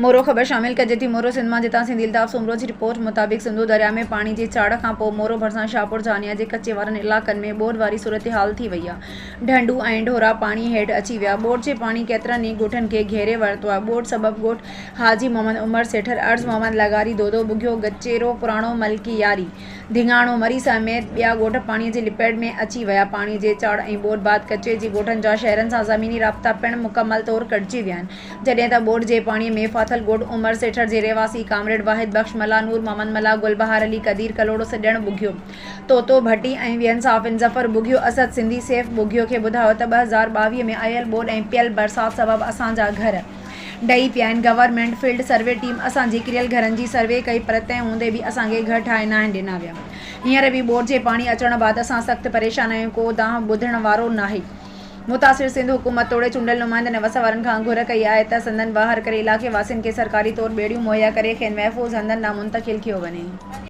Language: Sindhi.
مورو خبر شامل ڪجي ٿي مورو سنڌ مان جتان سنڌي الطاف سومرو جي رپورٽ مطابق سنڌو درياء ۾ پاڻي جي چاڙهه کان پوء مورو ڀرسان شاهپور جهانيان جي ڪچي وارن علائقن ۾ ٻوڏ واري صورتحال ٿي وئي آهي ڍنڍون ۽ ڍورا پاڻي هيٺ اچي ويا ٻوڏ جي پاڻي ڪيترن ئي ڳوٺن کي گهيري ورتو آهي ٻوڏ سبب ڳوٺ حاجي محمد عمر سيٺر عرض محمد لغاري دودو ٻگهيو گچيرو پراڻو ملڪي ياري ڌڱاڻو، مري سميت ٻيا ڳوٺ پاڻي جي لپيٽ ۾ اچي ويا، پاڻي جي چاڙهه ۽ ٻوڏ بعد ڪچي جي ڳوٺن جا شهرن سان زميني رابطا پڻ مڪمل طور ڪٽجي ويا آهن، جڏهن ته ٻوڏ جي پاڻي ۾ ڦاٿل ڳوٺ عمر سيٺڙ جي رهواسي ڪامريڊ واحد بخش ملاح، نور محمد ملاح، گل بهار علي، قدير ڪلهوڙو، سڄڻ ٻگهيو، طوطو ڀٽي ۽ ٻين صحافين ظفر ٻگهيو، اسد سنڌي، سيف ٻگهيو کي ٻڌايو ته 2022 ۾ آيل ٻوڏ ۽ پيل برسات سبب اسان جا گهر. ڊهي پيا آهن، گورنمينٽ فيلڊ سروي ٽيم اسان جي ڪريل گهرن جي سروي ڪئي پر تنهن هوندي به اسان کي گهر ٺاهي ناهن ڏنا ويا، هينئر به ٻوڏ جي پاڻي اچڻ بعد اسان سخت پريشان آهيون ڪو دانهن ٻڌڻ وارو ناهي. متاثر سنڌ حڪومت توڙي چونڊيل نمائندن ۽ وس وارن کان گهر ڪئي آهي ته سندن واهر ڪري علائقي واسين کي سرڪاري طور ٻيڙيون مهيا ڪري کين محفوظ هنڌن ڏانهن منتقل ڪيو وڃي.